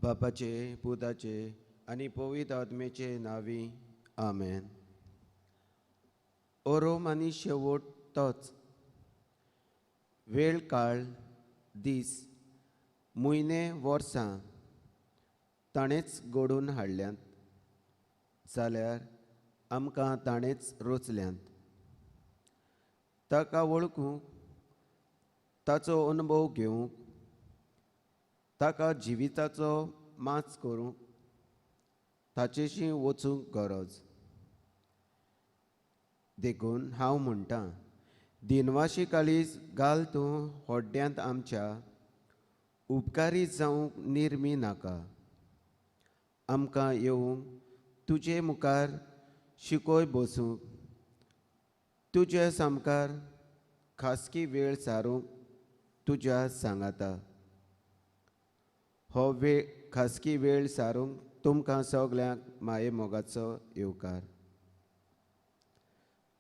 बापाचे, पुताचे आनी पवित्र आत्म्याचे नांवी, आमेन. ओरोम आनी शेवट तोच. वेळ, काळ, दीस, म्हयने, वर्सां ताणेंच घडोवन हाडल्यांत, जाल्यार आमकां ताणेंच रचल्यांत. ताका वळखूंक, ताचो अनुभव घेवंक, ताका जिविताचो माच करूंक, ताचेशी वचूंक गरज. देखून हांव म्हणटां, दिनवाशी काळीज घाल तूं होड्ड्यांत आमच्या, उपकारी जावंक निर्मी नाका. आमकां येवंक तुजे मुखार शिकोय बसूंक, तुज्या सामकार खासगी वेळ सारूंक तुज्या सांगाता. हो वेळ, खासगी वेळ सारूंक तुमकां सगल्यांक माये मोगाचो येवकार.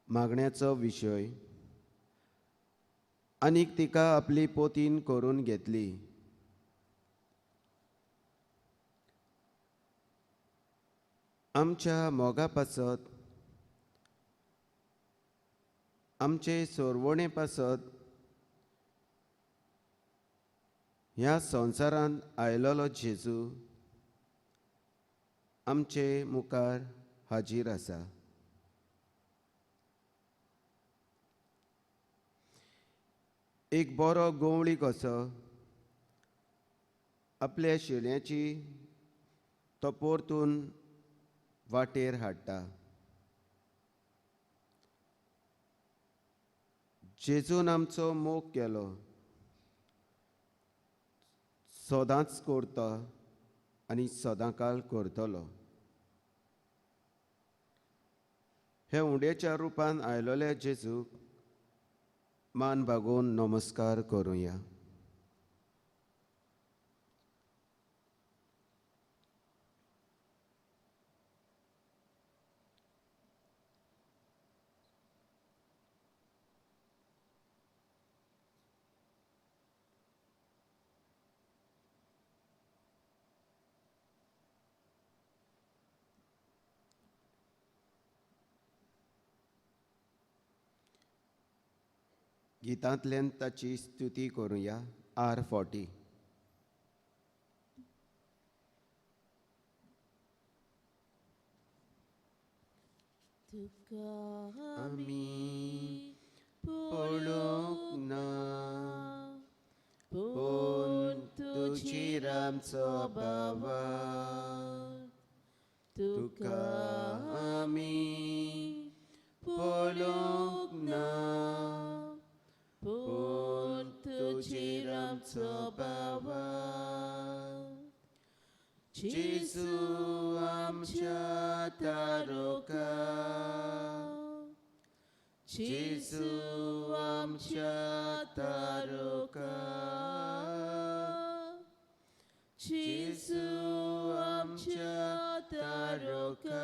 मागण्याचो विशय. आनीक तिका आपली पोतीन करून घेतली. आमच्या मोगा पासत, आमचे सोरवणे पासत ह्या संवसारांत आयलेलो जेजू आमचे मुखार हाजीर आसा. एक बरो गवळी कसो आपल्या शेळ्याची तो परतून वाटेर हाडटा. जेजून आमचो मोग केलो, सदांच करता आनी सदांकाल करतलो. हे उंड्याच्या रुपान आयलेल्या जेजूक मान बागोवन नमस्कार करुया. गितांतल्यान ताची स्तुती करुया. R40. तुका आमी पळोवंक ना, पूण पूण तुजीर आमचो बाबा. तुका तुका आमी पळोवंक ना, पूण पूण तुजीर तुजीर आमचो आमचो बाबा. बाबा. जेजू आमच्या तारोका, जेजू जेजू आमच्या आमच्या तारोका, तारोका, जेजू जेजू आमच्या आमच्या तारोका, तारोका,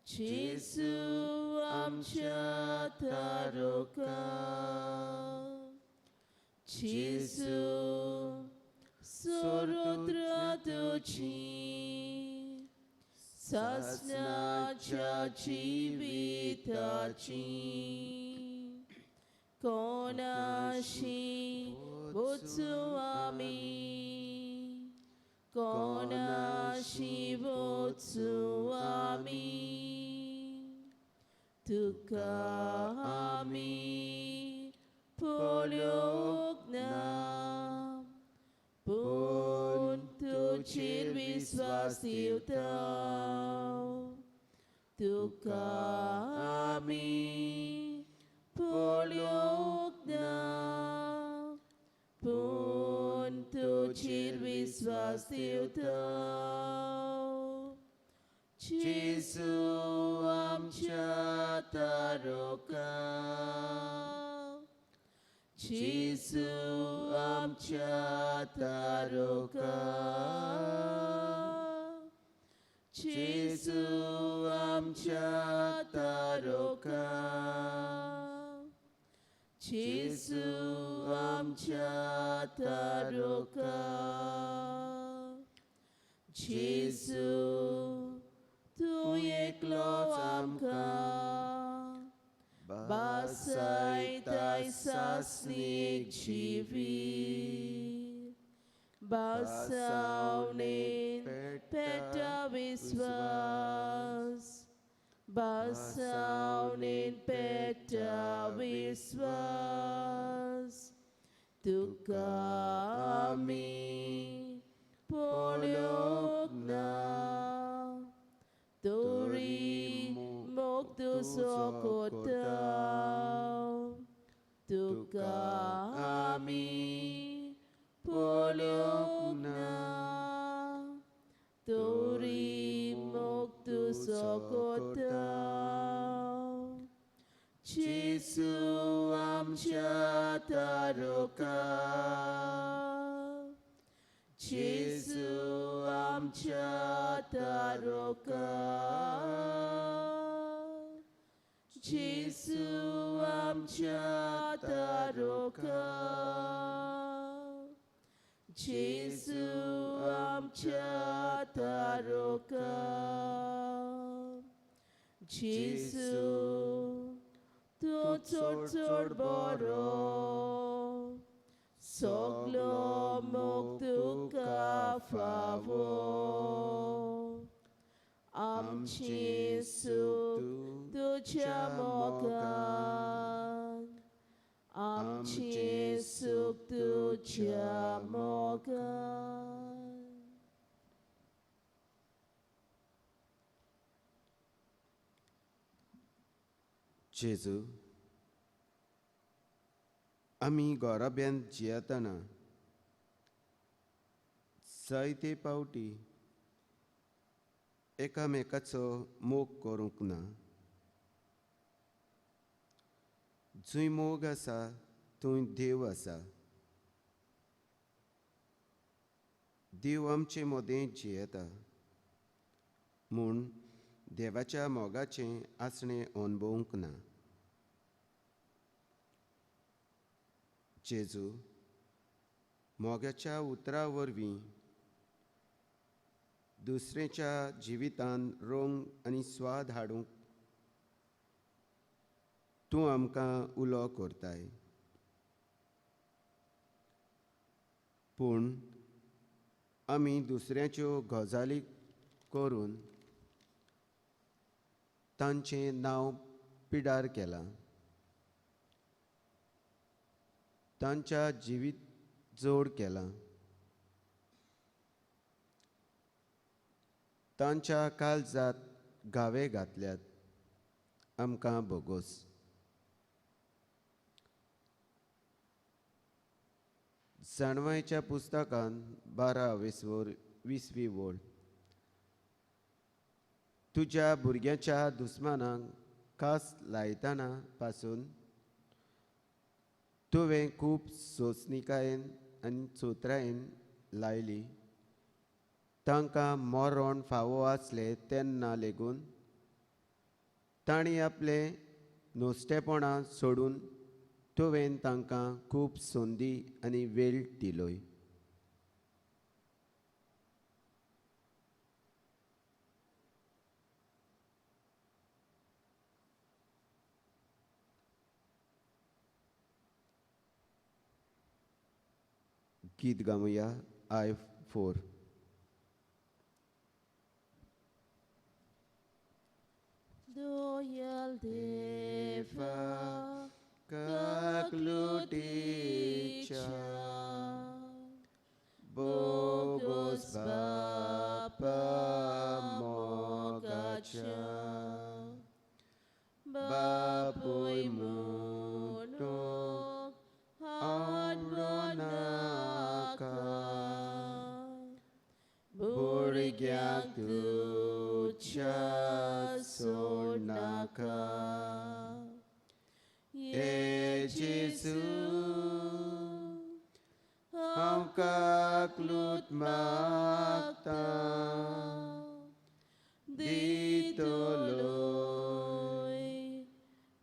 जेजू जेजू आमच्या आमच्या तारोका, तारोका, जेजू जेजू सोरोत्र तुजी तुजी सासणाच्या सासणाच्या जिविताची जिविताची कोणाशी वचूं वचूं आमी, आमी, कोणाशी कोणाशी वचूं वचूं आमी, आमी, तुका तुका आमी आमी पळोवंक पळोवंक ना, ना, पूण पूण तुजेर तुजेर विस्वास विस्वास दिवता. दिवता. तुका तुका आमी आमी पळोवंक पळोवंक ना, ना, पूण पूण तुजेर तुजेर विस्वास विस्वास दिवता. दिवता. जेजू जेजू आमच्या आमच्या तारोका, तारोका, जेजू जेजू आमच्या आमच्या तारोका, तारोका, जेजू जेजू आमच्या आमच्या तारोका, तारोका, जेजू जेजू आमच्या आमच्या आमच्या तारुका. जेजू तूं एकलो आमकां बासायताय सासणीक जिवीत, बासावणेन पेटा विस्वास, बासावणेन पेटा विस्वास. तुका आमी पळोवंक ना, तरी मोग तुजो कोता. तुका आमी पळोवंक ना, तरी मोग तुजो कोता. जेजू आमच्या तारुका, जेजू आमच्या तारुका, जेजू आमच्या तारुका, जेजू आमच्या तारुका. जेजू तूं चड चड बरो, सगलो मोग तुका फावो. आमचें सूख तुज्या मोगान, आमचें सूख तुज्या मोगान. जेजू, आमी गोराब्यांत जियेतना जायते पावटी एकामेकाचो मोग करूंक ना. जंय मोग आसा थंय देव आसा. देव आमचे मदें जियेता म्हूण देवाच्या मोगाचें आसणें अणभवूंक ना. जेजू, मोगाच्या उतरां वरवीं दुसऱ्याच्या जिवितांत रंग आनी स्वाद हाडूंक तूं आमकां उलो करताय. पूण आमी दुसऱ्याच्यो गजाली करून तांचें नांव पिडार केलां, तांच्या जिवीत जोड केलां, तांच्या काळजात घावे घातल्यात. आमकां भोगोस. जाणवायच्या पुस्तकान 12 20वी वळ. तुज्या भुरग्याच्या दुस्मानाक कास लायतना पासून तुवें खूब सोंसणिकायेन आनी चोत्रायेन लायली. तांकां मरण फावो आसलें तेन्ना लेगून तांणी आपलें नुस्तेपणां सोडून तुवें तांकां खूब संदी आनी वेळ दिलोय. गीत गावया I4. Doyal deva kakluticha bogos bapa mogacha bapoy muno amronaka burigyak tucha sonaka. E Jesu, हांव काकलूत मागता दितलोय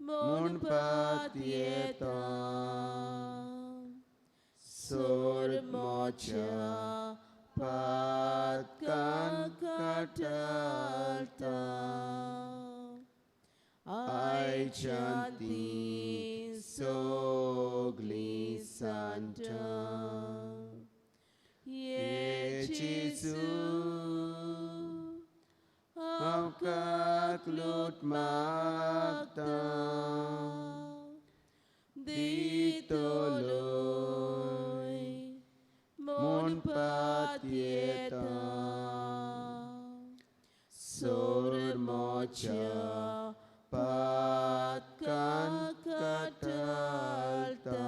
म्हूण पातयेता. काटालता आयच्यान ती सगळीं सांता ये जेजू जेजू हांव काकलूट मागता दितलोय म्हूण म्हूण पातयेता पातयेता सोरमोच्या पातकान काटालता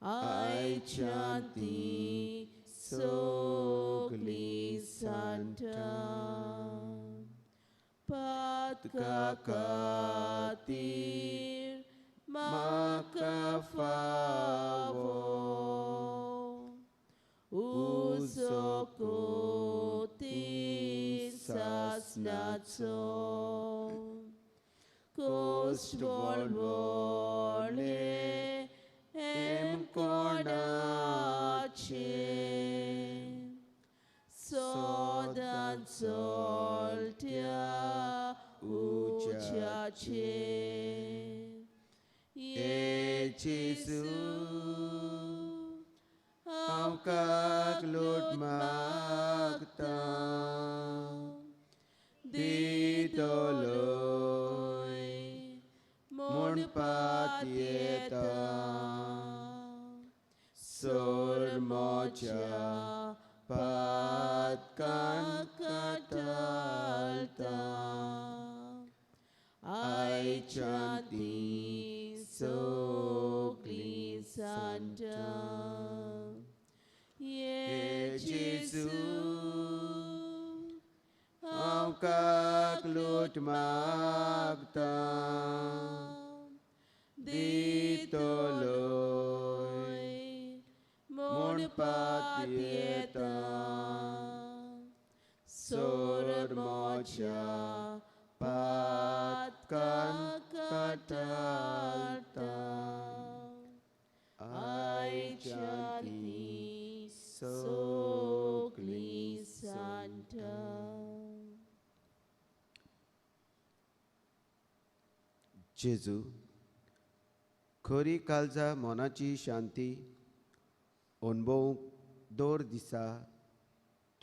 आयच्यान ती सगळीं सांता पातका खातीर म्हाका म्हाका फावो फावो उजो कोती सासनाचो कोस्ट वळवळे एम कोणाचे सदां चलत्या उज्याचे ये जेजू हांव हांव काकलूट मागता दितलोय म्हूण म्हूण पातयेता पातयेता सोरमोच्या पातकान काटालता काटालता आयच्यान ती सगळीं सांता ये ये जेजू जेजू हांव काकलूट मागता दितलोय म्हूण म्हूण पातयेता पातयेता सोरमोच्या सोरमोच्या पातकान काटालता काटालता आयच्यान आयच्यान ती ती सगळीं सगळीं सांता जेजू खरी काळजा मनाची शांती अणभवूंक दर दिसा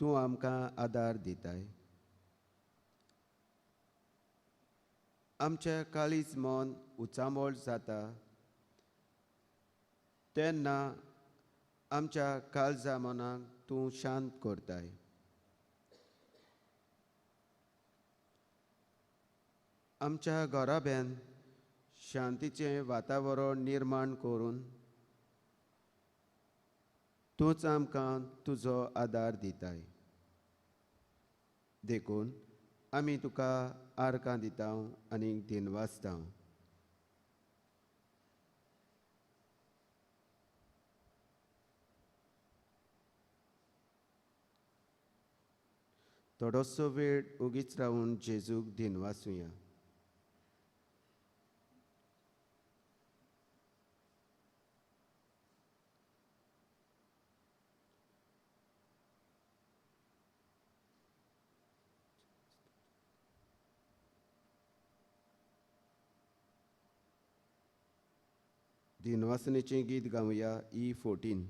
तूं आमकां आदार दिताय आमचें काळीज मन उचांबळ जाता तेन्ना आमच्या काळजा मनाक तूं शांत करताय आमच्या घराब्यान शांतीचें वातावरण निर्माण करून तूंच आमकां तुजो आदार दिताय देखून आमी तुका आर्कां दिता आनी दिनवासता. थोडोसो वेळ ओगीच रावून जेजूक दिनवासुया. दिनवासनेचें गीत गावया E14.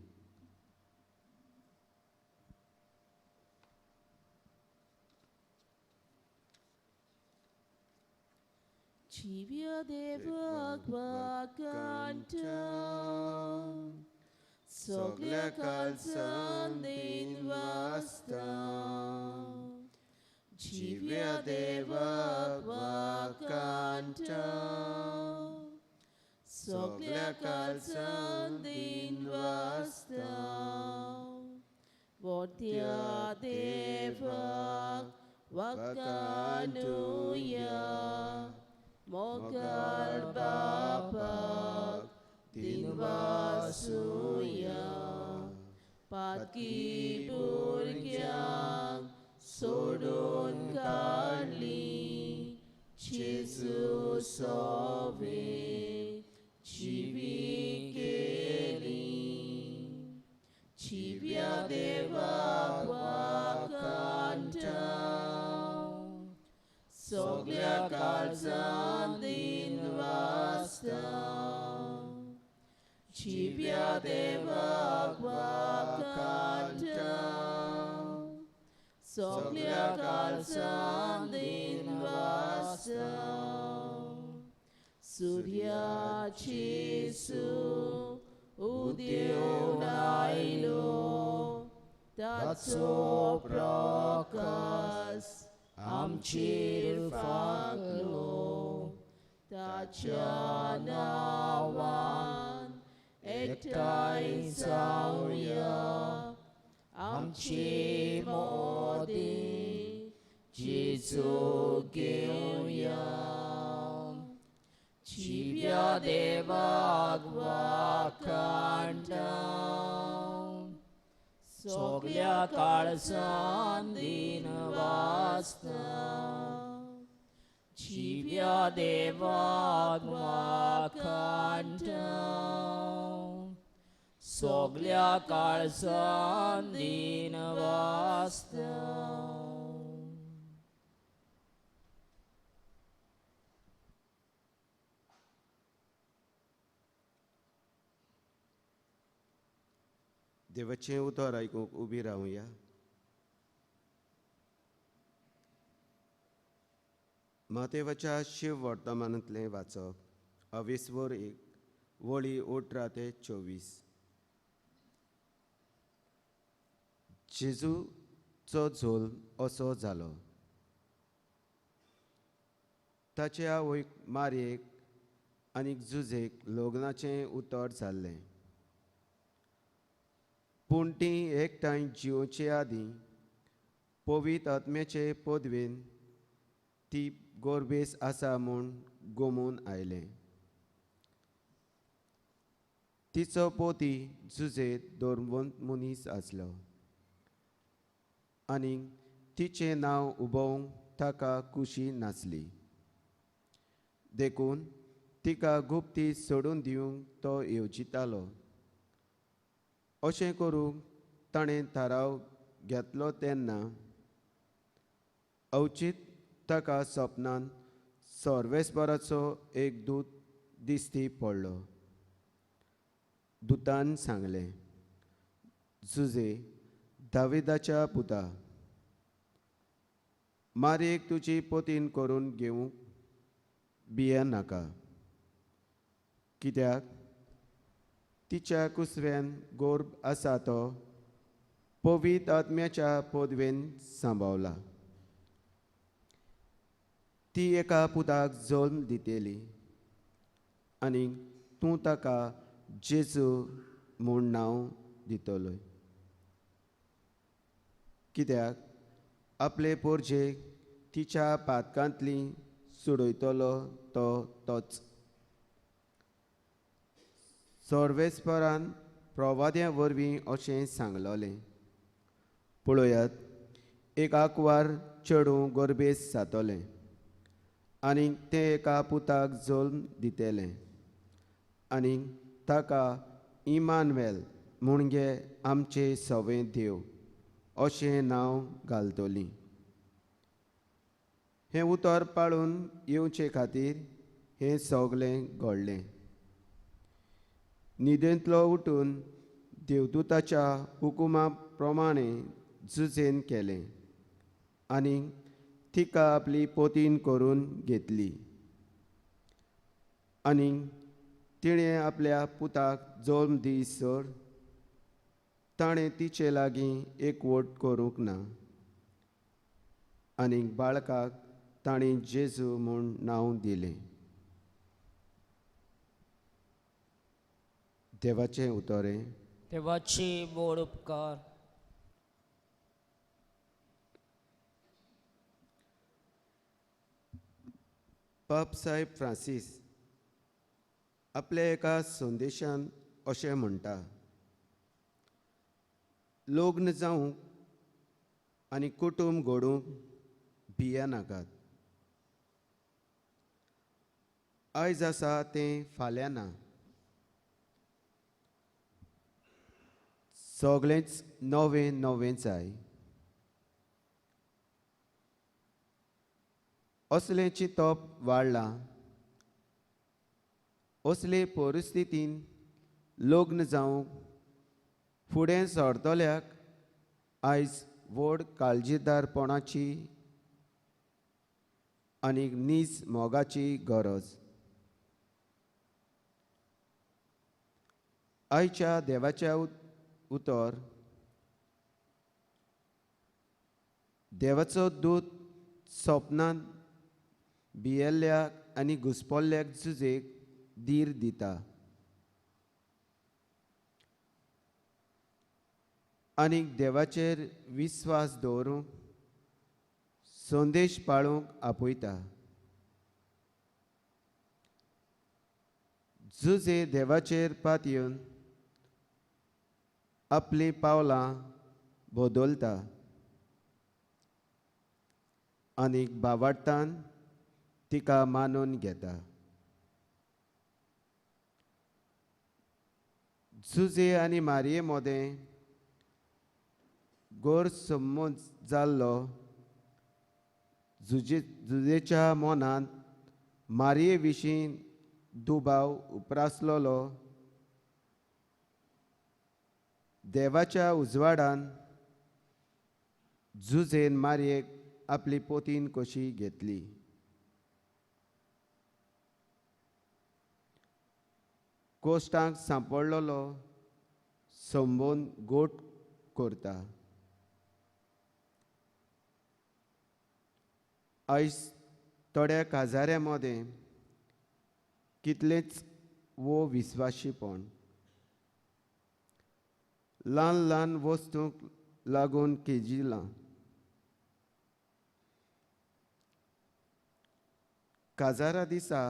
जिव्या देवाक वाकांता सगल्या काळजान दिनवासता जिव्या देवाक वाकांता सगल्या सगल्या काळजान काळजान दिनवासता दिनवासता वोट्या देवाक वाकानुया मोगाळ मोगाळ बापाक बापाक दिनवासुया दिनवासुया पातकी भुरग्यांक सोडून काडली जेजू सोवे जिवी केली जिव्या देवाक वाकांता सगळ्या काळजान दिन वाचता जिव्या देवाक वाखाणटा सगळ्या काळजान दिन वाचता सूर्याची सू उदेवन आयलो ताचो प्रकाश आमचेर फांकलो ताच्या नांवान एकठांय जावया आमचे मोदी जेजू घेवया जिव्या देवाक वाखाणटा सगळ्या काळजान दिन वाचता जिव्या देवाक वाखाणटा सगळ्या काळजान दिन वाचता. देवाचें उतर आयकूंक उबी रावया. मातेवाच्या शिव वर्तमानांतलें वाचप अविस्वर 1 वळी 18 ते 24. जेजूचो झोल असो जालो. ताचे आवयक मारयेक आनी जुजेक लग्नाचें उतर जाल्लें. पूण तीं एकठांय जिवचे आदीं पवित्र आत्म्याचे पदवेन ती गोरबेस आसा म्हूण गोमून आयलें. तिचो पोती जुजे धर्मवंत मनीस आसलो आनी तिचें नांव उबोवंक ताका खुशी नासली. देखून तिका गुप्ती सोडून दिवंक तो येवजितालो. अशें करूंक ताणें थाराव घेतलो तेन्ना अवचीत ताका सपनान सर्वेस्पराचो एक दूत दिश्टी पडलो. दुतान सांगलें, जुजे दाविदाच्या पुता, मारयेक तुजी पोतीन करून घेवंक भिये नाका, कित्याक तिच्या कुसव्यान गोर्भ आसा तो पवित्र आत्म्याच्या पदवेन सांबावला. ती एका पुताक जल्म दितली आनी तूं ताका जेजू म्हूण नांव दितलो, कित्याक आपले पोरजेक तिच्या पातकांतली सोडयतलो तो तोच. सर्वेस्परान प्रवाद्या वरवीं अशें सांगलोलें, पळयात एक आंकवार चेडूं गर्भेस जातलें आनी तें एका पुताक जल्म दितलें आनी ताका इमानुएल म्हणजे आमचे सवे देव अशें नांव घालतलीं. हें उतर पाळून येवचे खातीर हें सगलें घडलें. न्हिदेंतलो उठून देवदूताच्या हुकुमा प्रमाणे जुजेन केलें आनी तिका आपली पोतीन करून घेतली आनी तिणें आपल्या पुताक जल्म दीसर ताणें तिचे लागीं एकवट करूंक ना आनी बाळकाक ताणें जेजू म्हूण नांव दिलें. देवाचें उतरें. देवाची बोड उपकार. पाप साहेब फ्रांसीस आपल्या एका संदेशान अशें म्हणटा, लग्न जावंक आनी कुटूंब घडोवंक भिया नाकात. आयज आसा तें फाल्यां ना. सगळेंच नवें नवें जाय. असलें चिंतप वाडलां. असले परिस्थितीन लग्न जावंक फुडें सरतल्याक आयज व्हड काळजीदारपणाची आनी नीज मोगाची गरज. आयच्या देवाच्या उतर देवाचो दूत सपनांत भियेल्ल्याक आनी घुसपल्ल्याक जुजेक धीर दिता आनी देवाचेर विस्वास दवरूंक संदेश पाळूंक आपयता. जुजे देवाचेर पातयेवन आपलीं पावलां बदलता आनी बावाडटान तिका मानून घेता. जुजे आनी मारये मोदें गैरसमज जाल्लो जुजेच्या मनांत मारये विशीं दुबाव उप्रासलेलो देवाच्या उजवाडान जुजेन मारयेक आपली पोतीन कशी घेतली. कोश्टांक सांपडलेलो संबोन गोट करता. आयज थोड्या काजाऱ्यां मदें कितलेंच वो विस्वाशीपण ल्हान ल्हान वस्तूंक लागून किजिलां. काजारा दिसा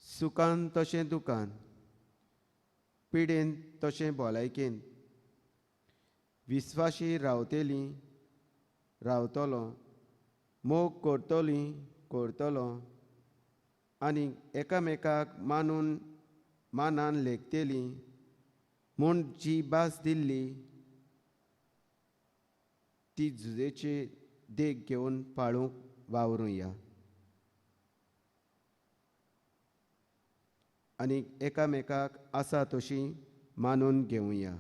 सुखान तशें दुकान, पिडेन तशें भलायकेन विस्वाशी रावतली रावतलो, मोग करतली करतलो आनी एकामेकाक मानून मानान लेखतली म्हूण जी भास दिल्ली ती जुजेची देख घेवन पाळूंक वावरुया आनी एकामेकाक आसा तशी मानून घेवया.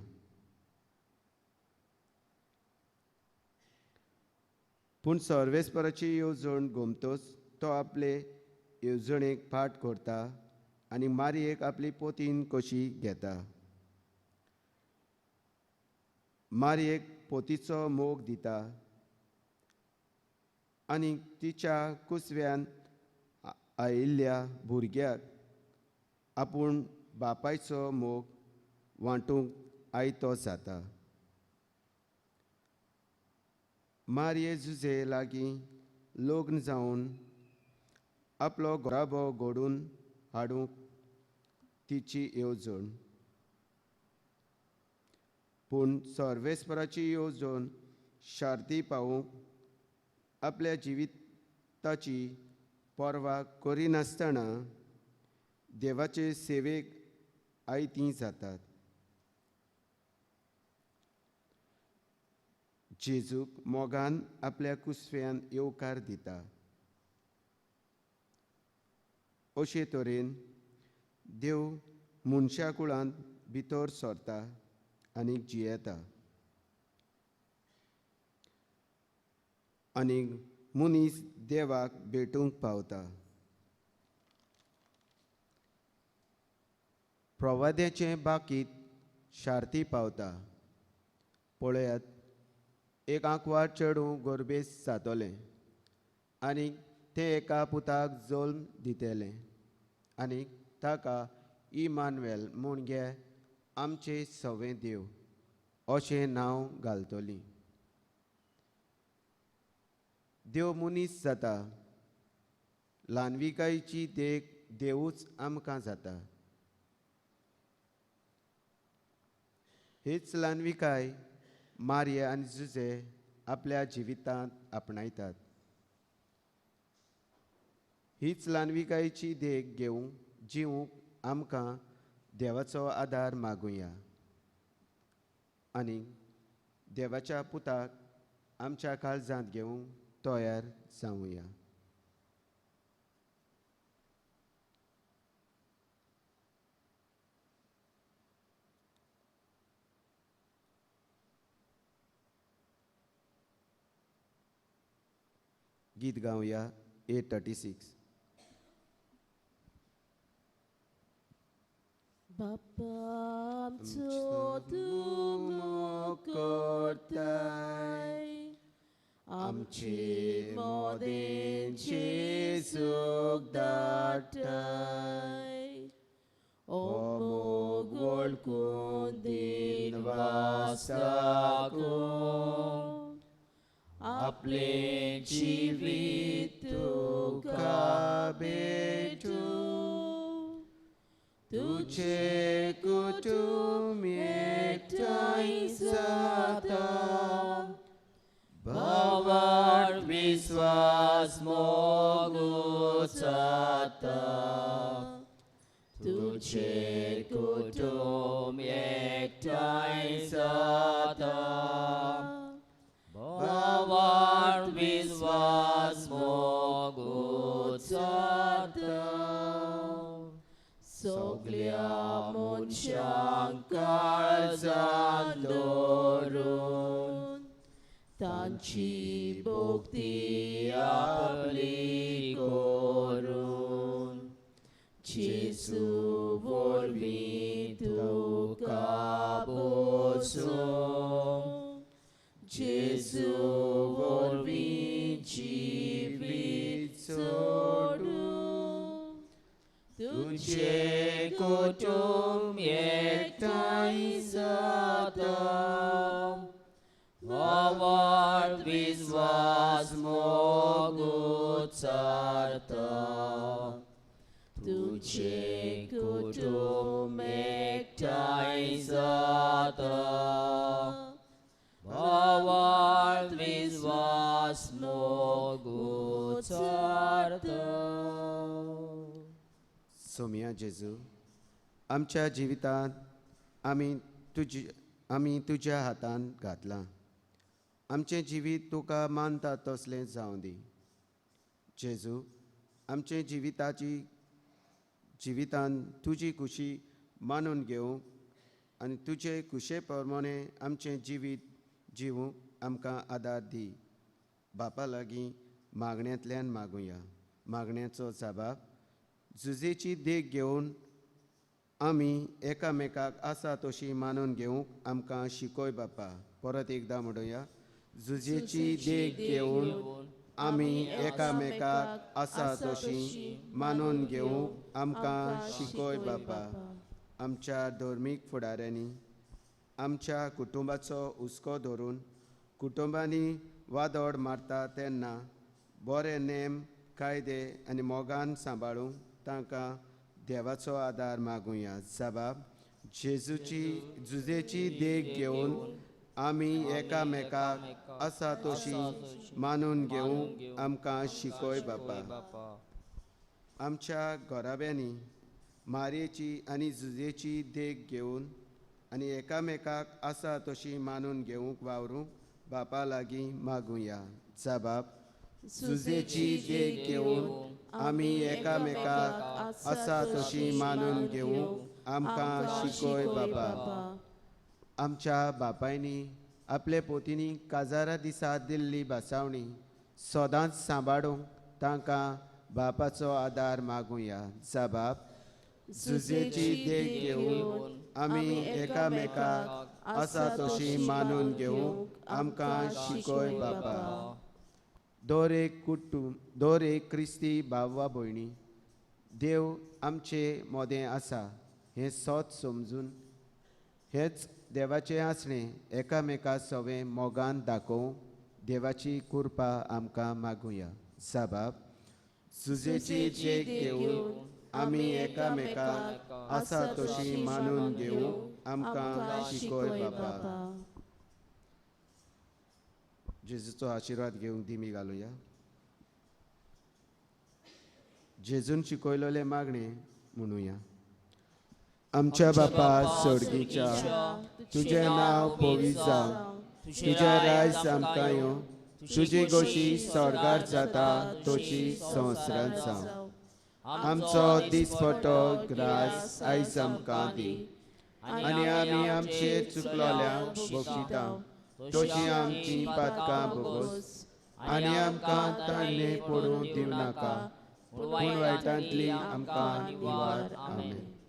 पूण सर्वेस्पराची येवजण गोमतोच तो आपले येवजणेक फाट करता आनी मारयेक आपली पोतीन कशी घेता. मारयेक पोतीचो मोग दिता आनी तिच्या कुसव्यान आयिल्ल्या भुरग्याक आपूण बापायचो मोग वांटूंक आयतो जाता. मारये जुजे लागीं लग्न जावन आपलो घराबो घडून हाडूंक तिची येवजण. पूण सर्वेस्पराची येवजण शार्ती पावूंक आपल्या जिविताची पर्वा करिनासतना देवाचे सेवेक आयतीं जातात. जेजूक मोगान आपल्या कुसव्यान येवकार दिता. अशे तरेन देव मनशा कुळांत भितर सरता आनी जियेता आनी मनीस देवाक भेटूंक पावता. प्रवाद्याचें बाकीत शार्ती पावता. पळयात, एक आंकवार चेडूं गोरबेस जातलें आनी तें एका पुताक जल्म दितलें आनी ताका इमानुएल म्हणजे आमचे सवे देव अशें नांव घालतली. देव मनीस जाता. ल्हानविकायेची देख देवूच आमकां जाता. हीच ल्हानविकाय मारये आनी जुजे आपल्या जिवितांत आपणायतात. हीच ल्हानविकायेची देख घेवंक जिवूंक आमकां देवाचो आदार मागुया आनी देवाच्या पुताक आमच्या काळजांत घेवंक तयार जावया. गीत गावया 836. बापा आमचो तूं मोग करताय, आमचे मोदेंचे सूख धाडटाय, ओ मोग वळखून दिन वासाकूं आपलें जिवीत तुका भेटूं, तुझे कुटुंब एकठांय जाता, भावार्थ विस्वास मोग उचारता, तुझे कुटुंब एकठांय जाता, भावार्थ विस्वास मोग उचारता, सगल्या मनशांक काळजांत दवरून तांची भक्ती आपली करून, जेजू वरवीं तुका बसूं, जेजू वरवीं जिवीत सोडूं, तुझे कुटुंब एकठांय जाता, भावार्थ विस्वास मोग उचारता, तुझे कुटुंब एकठांय जाता, भावार्थ विस्वास मोग उचारता. सोमिया जेजू, आमच्या जिवितांत आमी तुज्या हातान घातलां. आमचें जिवीत तुका मानता तसलें जावं दी. जेजू, आमचें जिवितान तुजी खुशी मानून घेवंक आनी तुजे खुशे प्रमाणे आमचें जिवीत जिवूंक आमकां आदार दी. बापा लागीं मागण्यांतल्यान मागुया. मागण्याचो जाबाब जुजेची देख घेवन आमी एकामेकाक आसा तशी मानून घेवंक आमकां शिकय बापा. परत एकदां म्हणुया, जुजेची देख घेवन आमी एकामेकाक आसा तशी मानून घेवंक आमकां शिकय बापा. आमच्या धर्मीक फुडाऱ्यांनी आमच्या कुटुंबाचो हुस्को धरून कुटुंबांनी वादोड मारता तेन्ना बरे नेम कायदे आनी मोगान सांबाळूंक तांकां देवाचो आदार मागुया. जाबाब जेजूची जुजेची देख घेवन आमी एकामेकाक आसा तशी मानून घेवंक आमकां शिकय बापा. आमच्या घराब्यांनी मारयेची आनी जुजेची देख घेवन आनी एकामेकाक आसा तशी मानून घेवंक वावरूंक बापा लागीं मागुया. जाबाब जुजेची देख घेवन आमी एकामेकाक आसा तशी मानून घेवंक आमकां शिकय बापा. आमच्या बापायनी आपले पोतींनी काजारा दिसा दिल्ली भासावणी सदांच सांबाळूंक तांकां बापाचो आदार मागुया. जाबाब जुजेची देख घेवन आमी एकामेकाक आसा तशी मानून घेवंक आमकां शिकय बापा. दर एक कुटुंब, दर एक क्रिस्ती भाव वा भयणी देव आमचे मोदें आसा हें सत समजून हेच देवाचें आसणें एकामेका सवें मोगान दाखोवंक देवाची कृपा आमकां मागुया. साबाब जुजेची देख घेवन आमी एकामेकाक आसा तशी मानून घेवंक आमकां शिकय बापा. जेजूचो आशिर्वाद घेवंक दिमी घालुया. जेजून शिकयलेलें मागणें म्हणुया. आमच्या बापा सोडगीच्या, तुजें नांव पवित्र जावं, तुजें राज आमकां येवं, तुजी गोशी स्वर्गार जाता तशी संवसारांत जावं. आमचो दिसपटो ग्रास आयज आमकां दी आनी आमी आमचे चुकलोल्यांक बक्षिता तशी आमची पातकां भोगोस आनी आमकां ताणें पडूंक दिवं नाका, पूण वायटांतली आमकां निवार. आमेन.